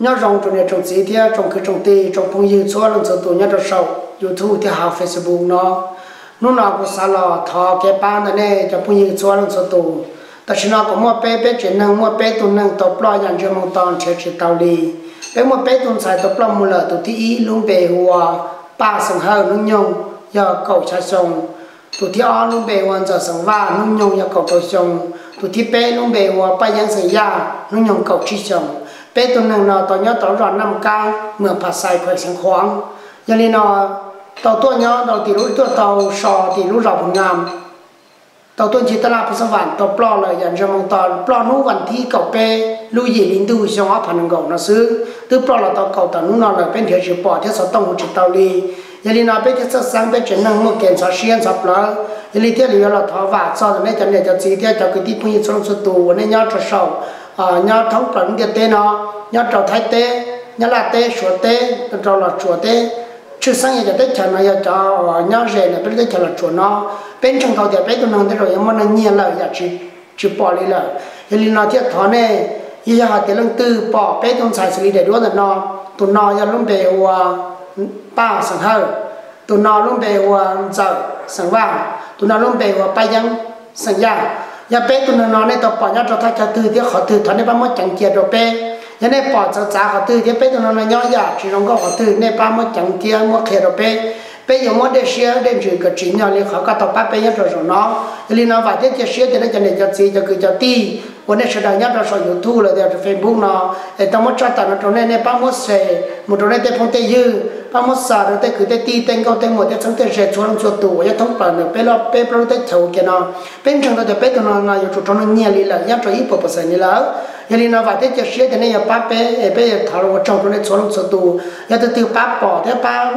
Nyob zoo tsoom niam tsoom txiv thiab tsoom kwv tsoom tij tsoom phooj ywg txhua leej txhua tus nyob rau saum YouTube thiab hauv Facebook no. Hnub no kuv xav los thov kev pab ntawm nej cov phooj ywg txhua leej txhua tus. Tam sim no kuv muaj peb peb tsev neeg, muaj peb tug neeg tau ploj yam ntsej moo to nrhiav tsis tau li. Peb muaj peb tug ntxhais tau ploj mus lawm, tus thib ib lub npe hu ua Paj Xeem Hawj hnub nyoog yog kaum xya xyoo, tus thib ob lub npe hu ua Ntxawm Xeem Vaj hnub nyoog yog kaum rau xyoo, tus thib peb lub npe hu ua Paj Yeeb Xeem Yaj hnub nyoog kaum tsib xyoo. Peb tug neeg no tau nyob tau zos Naj Kab, mwm Phas Xais, khueem Xeev Khuam. Yog li no tau tuaj nyob rau tim lub, tuaj tau so tim lub zos Pus Nam, tau tuaj ncig taj laj Phu Xab Vam tau ploj lawm yam ntsej moo to, ploj hnub vas thib kaum peb lub yim hli ntuj xyoo ob phav nees nkaum no xwb, twb ploj los tau kaum tawm hnub no lawm peb nrhiav tsis pom thiab xov tooj hu tsis tau li. Yog li no peb thiaj txhawj xeeb, peb tsev neeg muaj kev ntxhov siab ntxhov plawv. Yog li thiaj li yuav los thov vam txog ntawm nej cov niam cov txiv thiab cov kwv tij phooj ywg txhua leej txhua tus uas nej nyob rau saum, nyob thoob plaws lub ntiaj teb no, nyob rau Thaib teb, Nyab Laj teb, Suav teb, rau Los Tsuas teb, tshwj xeeb yog cov teb chaws no yog cov uas nyob ze ntawm peb lub teb chaws Los Tsuas no. Peb ntseeg tau tias peb tug neeg tej zaum yuav muaj neeg nyiag lawm yam tsis pom li lawm. Yog li no thiaj thov nej, yog hais tias leej twg pom peb tug ntxhais xws li daim duab ntawm no, tus no yog lub npe hu ua Paj Xeem Hawj, tus no lub npe hu ua Ntxawm Xeem Vaj, tus no lub npe hu ua Paj Yeeb Xeem Yaj. Yog peb tug neeg no nej tau pom nyob rau thaj chaw twg thiab qhov twg, thov nej pab muab ceev cia rau peb. Yog nej pom txawv txav qhov twg thiab peb tug neeg no nyob yam tsis zoo nkauj qhov twg, nej pab muab ceev thiab muab qhia rau peb. Peb yuav muab dej siab dej ntsws kom tsim nyog li qhov koj tau pab peb nyob rau zaum no. Yog li no vam thiab cia siab tias nej cov niam cov txiv cov kwv cov tij uas nej sawv daws nyob rau saum YouTube los yog Facebook no, es tau muab tshaj tawm no rau nej, nej pab muab share mus rau nej tej phooj tej ywg, pab muab xa rau tej kwv tej tij tej nkauj tej muam tej txheeb tej ze txhua leej txhua tus uas nyob thoob plaws ntawm peb lub, peb plaub lub teb chaws ua ke no. Peb ntseeg tau tias peb tug neeg no yuav tsum raug neeg nyiag li lawm, nyob rau ib puas percent li lawm. Yog li no vam thiab cia siab tias nej yuav pab peb es peb yuav thov ua tsaug rau nej txhua leej txhua tus. Yog tus twg pab pom thiab pab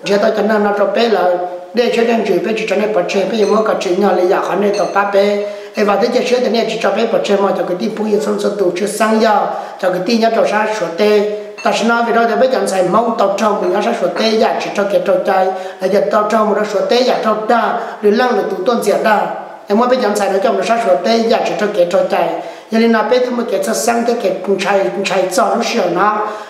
nrhiav tau cov neeg no rau peb lawm, dej siab dej ntsws peb tsis tso nej pov tseg, peb yuav muab kom tsim nyog li yam qhov nej tau pab peb. Es vam thiab cia siab tias nej tsis tso peb pov tseg mog cov kwv tij phooj ywg txhua leej txhua tus, tshwj xeeb yog cov kwv tij nyob rau sab Suav teb. Tam sim no vim rau tias peb cov ntxhais Hmoob tau raug mus nyob sab Suav teb yam tsis raug kev raug cai, los yog tau raug mus rau Suav teb yam raug dag, lwm leej lwm tus tuaj ntxias dag, es muab peb cov ntxhais no coj mus rau sab Suav teb yam tsis raug kev raug cai. Yog li no peb thiaj muaj kev txhawj xeeb thiab kev ntshai txog lub sij hawm no.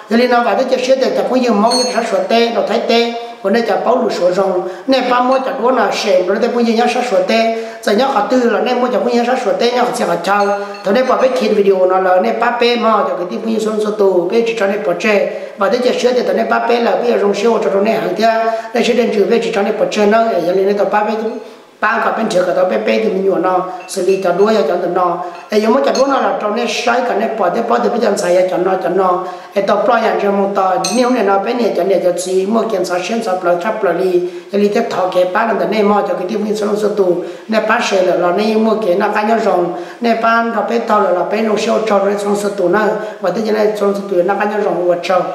Yog li no vam thiab cia siab tias cov phooj ywg Hmoob nyob rau sab Suav teb rau Thaib teb uas nej cov paub lus Suav zoo, nej pab muab cov duab no share mus rau nej tej phooj ywg nyob sab Suav teb. Txawm nyob qhov twg los nej muaj cov phooj ywg nyob sab Suav teb nyob qhov txhia qhov chaw, thaum nej pom peb khi video no lawm nej pab peb mog cov kwv tij phooj ywg txhua leej txhua tus, peb tsis tso nej pov tseg. Vam thiab cia siab tias thaum nej pab peb lawm peb yuav zoo siab ua tsaug rau nej heev thiab dej siab dej ntsws peb tsis tso nej pov tseg nawb. Yog li nej tau pab peb, pab kom peb nrhiav kom tau peb peb tus me nyuam no xws li cov duab yog cov ntawm no. Es yuav muab cov duab no los rau nej saib kom nej pom thiab paub tias peb cov ntxhais yog cov no cov no, es tau ploj yam ntsej muag to. Niaj hnub nim no peb niam cov niam cov txiv muaj kev ntxhov siab ntxhov plawv tshaj plaws li. Yog li thiaj thov kev pab los ntawm nej mog cov kwv tij phooj ywg txhua leej txhua tus, nej pab share lawm los nej yeej muaj kev noj qab nyob zoo, nej pab nrog peb taug lawm los peb zoo siab ua tsaug rau nej txhua leej txhua tus nawb. Vam thiab cia nej txhua leej txhua tus yuav noj qab nyob zoo, ua tsaug.